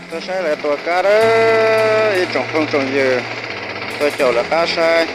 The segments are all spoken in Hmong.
Tuaj saib lawv tua kab lawm ib tsoom phooj tsoom ywg, tuaj caum lawv qab saib.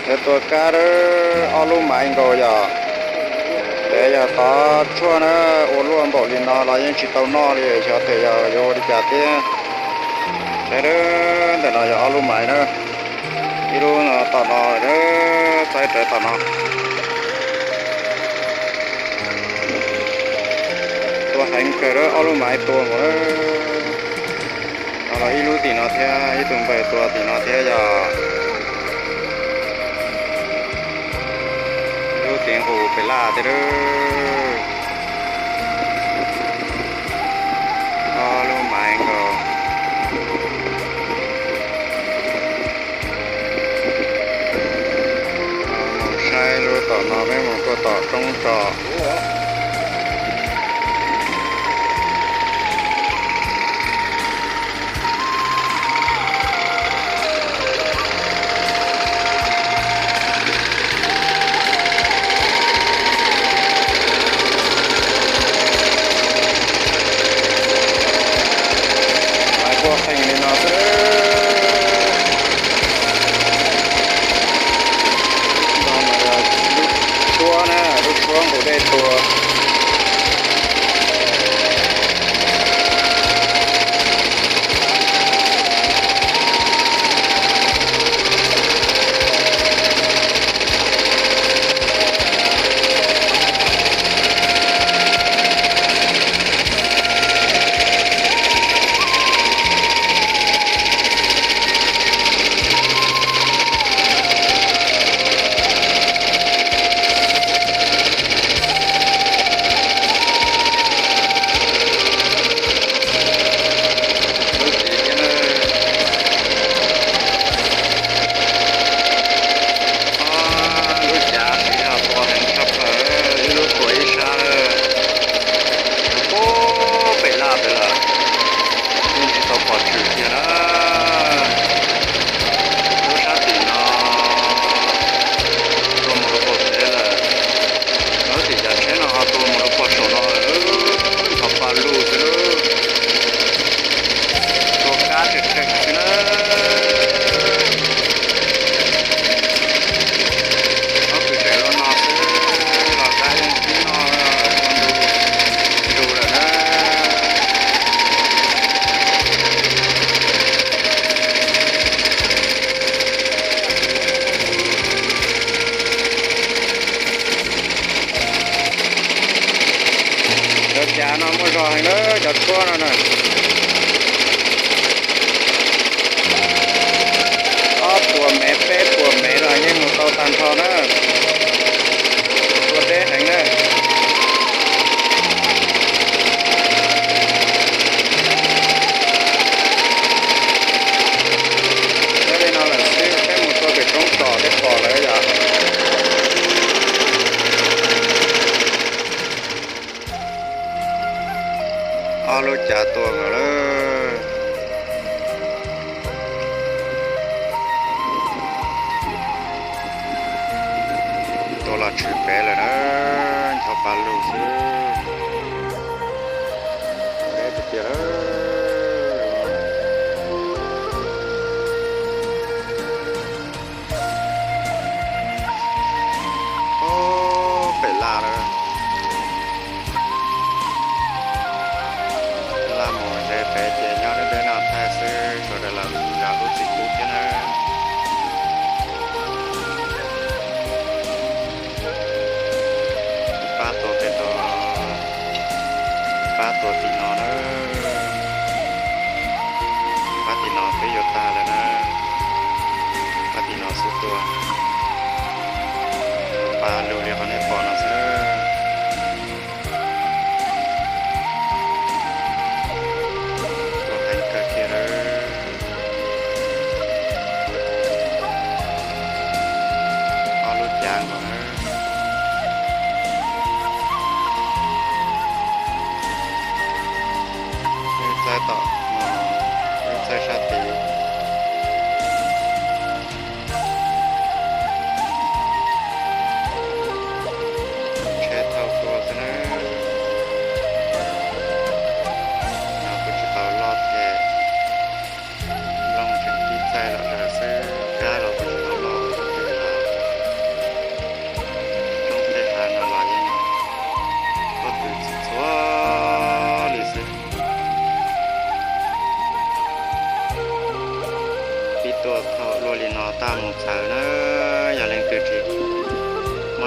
Lawv tua kab lawm ob lub maiv nkaus yom. Tes yog tov tshuaj na, ua luaj npaum li no los yeej tsis tau noj li, xyov tes yog yuav ua li cas thiab. Saib lawm, ntawm no yog ob lub maiv na. Ib lub no tom no, txaib rawv tom no. Tua heev kawg lawm, ob lub maiv tua mus lawm. No los ib lub tim no thiab, ib tug npawg tua tim no thiab yog. Ib lub tim nqus pem laj thiab lawm. Ob lub maiv nkaus. Mus saib lub tom no, peb mus tuaj tom roob tso. Maiv tua qees li no xwb. Lub tshuab na, lub tshuab nqus dej tua. Lub tim thiab na. Ob lub cav tsis yog tua heev tshaj plaws, ib lub tua ib sab lawm. Puag pem laj pem lawm, yeej tsis tau pom tswm kiag na. Lub sab tim no tua mus rau puag pem lawm. Lub tim cav tsheb no ho tua mus rau puag saum no lawm, nrov pa lug xwb lawm. Tua kab tseem tseem xwb na. Ob kwv tseem los no xwb los kab yeej tib no ua ntu zus lawm na. Cov cav no muaj zog heev na, cov tshuab no na. Ob puas mev, peb puas mev los yeej mus tau tag nrho na. Tua deb heev na. Nyob li no lawm xwb, peb mus tua pem roob tsom thiaj pom lawm yom. Ob lub cav tua nkaus lawm. Tua los tshwm pem lawm na, nrov pa lug xwb. Deb tiag tiag lawm. Puag pem laj lawm. Laj mus ze pem ces nyob deb deb no thaij xwb, sawv daws los zam lub txim pub thiab na. Pab tua pem tod, pab tua tim no na. Pab tim no twb yuav tag lawm na. Pab tim no xub tua, pa lug li qhov nej pom no xwb. Tua heev kawg kiag lawm. Ob lub cav nkaus na. Wb txaib tom no, wb txaib sab tid.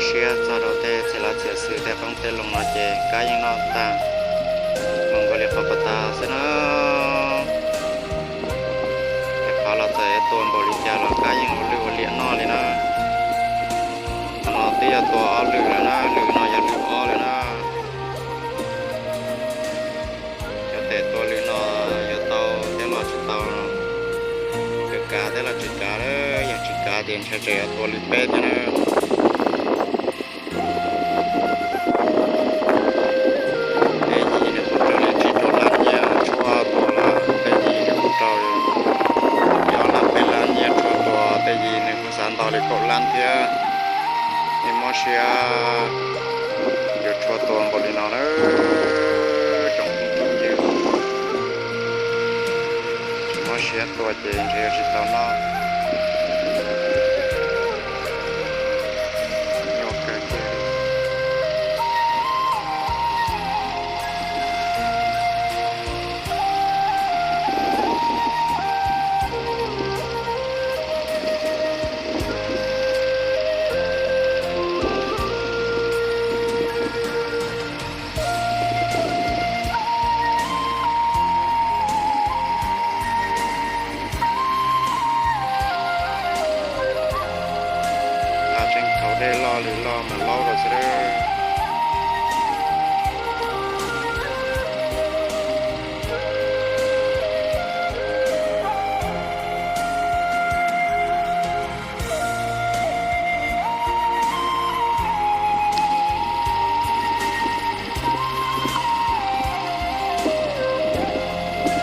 Siab txog rau tej txiv lav txiav xwm tej qoob tej loo no ces kab yeej noj tag mus nkaus li qhov pas tas xwb na. Tej qhov los txawm yuav tua npaum li cas los kab yeej ua lwj ua liam noj li na. Qhov no twb yog tua ob lwm lawm na, lwm no yog lwm ob lawm na. Cov tes tua lwm no yuav tau thiab los tsis tau, yuav kav thiab los tsis kav, yog tsis kav ces ntshai tsam yuav tua lwm peb thiab na. Tej yim nws kuj raug li tsib rau lab nyiaj tshuaj tua lawm, tej yim nws kuj raug li ob lab peb lab nyiaj tshuaj tua, tej yim nws kuj xav nto li kaum lab thiab. Nej mob siab yuav tshuaj tua npaum li no na, tsoom phooj ywg. Tsis mob siab tua ces ntshe yuav tsis tau noj. Nyuaj kawg kiag li. Tseem thaum dej loj li loj mus laub rau xwb.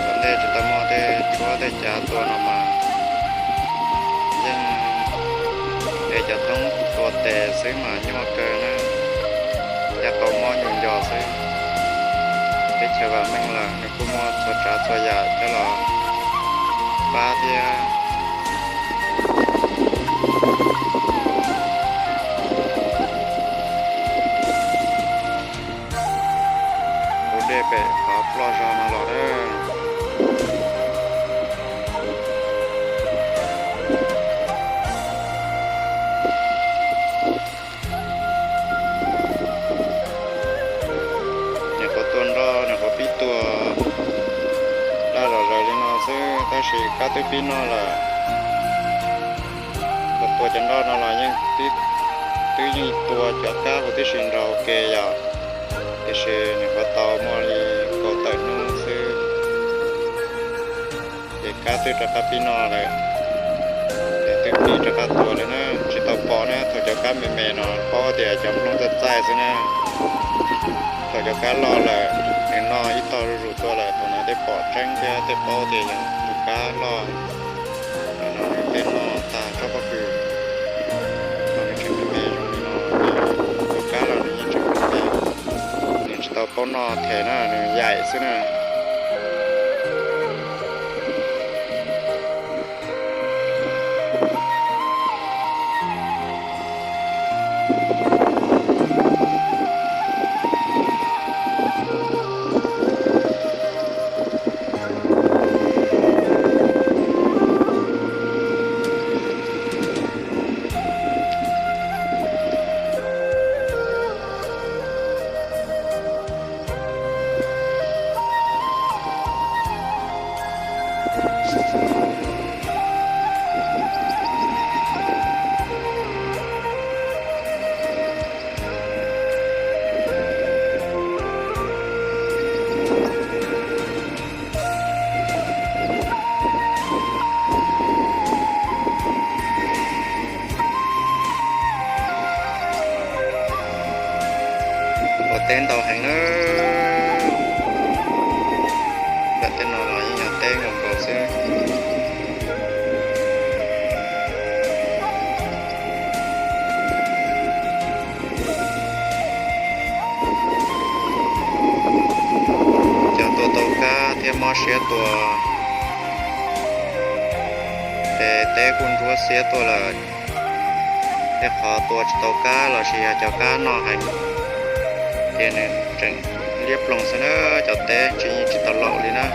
Ua ntej tsis tau muaj tej tshuab tej cav tua no mas yeej es cov thoob tua tes xwb mas nyuaj kawg na, cas tau mob nyuj nco xwb. Teb chaws vam meej lawm nws kuj muaj txhua tsav txhua yam coj los pab thiab. Tus dej pem qhov ploj zog no los na. Nyuam qhuav tua nroj, nyuam qhuav pib tua daj zom zaws li no xwb, tab sis kab twb pib noj lawm. Thaum tua cov nroj no los yeej, twb yeej tua cov kab huv tib si nrog ua ke yom, tiam sis nyuam qhuav tau muaj li kaum tawm hnub xwb. Ces kab twb rov qab pib noj lawm, ces twb pib rov qab tua lawm na. Tsis tau pom na, thaum cov kab me me no paub tias cov nplooj txaij txaij xwb na. Thaum cov kab loj lawm, nws noj ib tog zuj zus tuaj lawm, thaum no thiaj pom tseeb thiab thiaj paub tias yog tus kab loj. Ntawm no nws thiaj noj tag tsob pob kws. Thaum nws tseem me me zoo li no, tus kab los nws yeej tseem me me, nws tsis tau paub noj them na, nws yaim xwb na. Ua teb ntau heev na. Nram tej no los yeej yog teb nkaus nkaus xwb. Cov tua tau kab thiab mob siab tua, ces teb kuj ntsuab xiab tuaj lawm. Tej qhov tua tsis tau kab los sis yog cov kab noj heev, ces nws tseem liab ploog xwb na, cov teb tsis, tsis tau laum li na.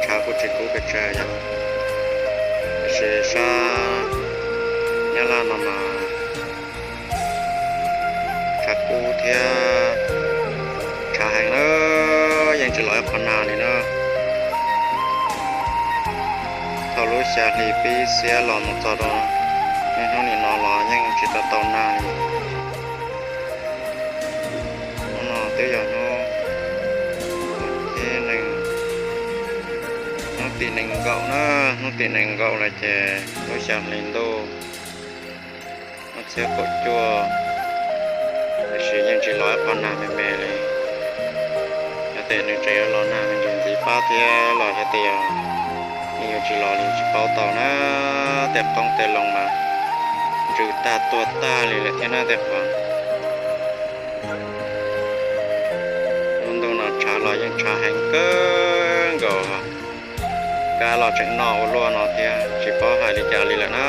Tshav kuj tsis kub pes tsawg yom, tiam sis sab Nyab Laj no mas tshav kub thiab tshav heev na, yeej tsis los ib qho nag li na. Thaum lub xya hli pib xiab los mus txog rau niaj hnub nim no los yeej tsis tau tau nag li. Hnub no twb yog hnub, hnub tim nees nkaum na, hnub tim nees nkaum lawm ces lub xya hli ntuj ob txhiab kaum cuaj, tiam sis yeej tsis los ib qho nag me me li. Yog tias nws tseem yuav los nag me ntsis ntxiv pab thiab los xyov tias nws yuav tsis los li tsis paub tau na. Tej qoob tej loo mas ntsws tag tuag tag li lawm thiab na tej qhov. Lub ntuj no tshav los yeej tshav heev kawg nkaus, kab los tseem noj ua luaj no thiab tsis paub hais li cas li lawm na.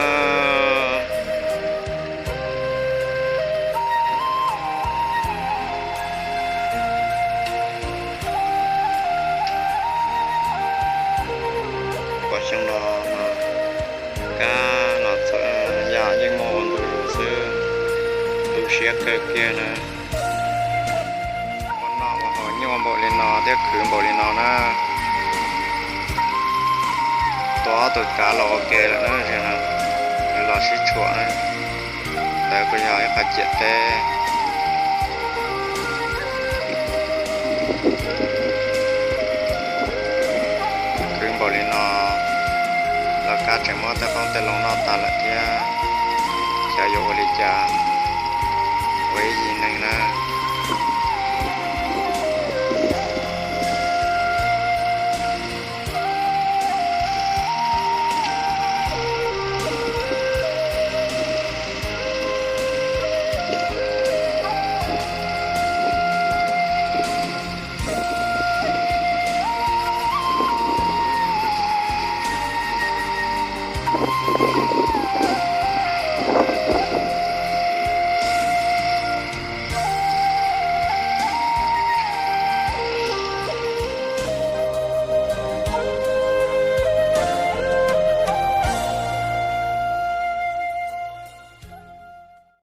Pom xyoo no mas kab los txawm yam yeej muaj ua ntu zus xwb, tu siab kawg kiag na. Ua noj ua haus nyuaj npaum li no thiab khwv npaum li no na, tua ob tug kav los ua ke lawm na, nws los sib tshuam na. Ntawd kuj yog ib qho ciam teb. Khwv npaum li no los kab tseem muab tej qoob tej loo noj tas lawm thiab, xyov yuav ua li cas, ua ib yim neeg na.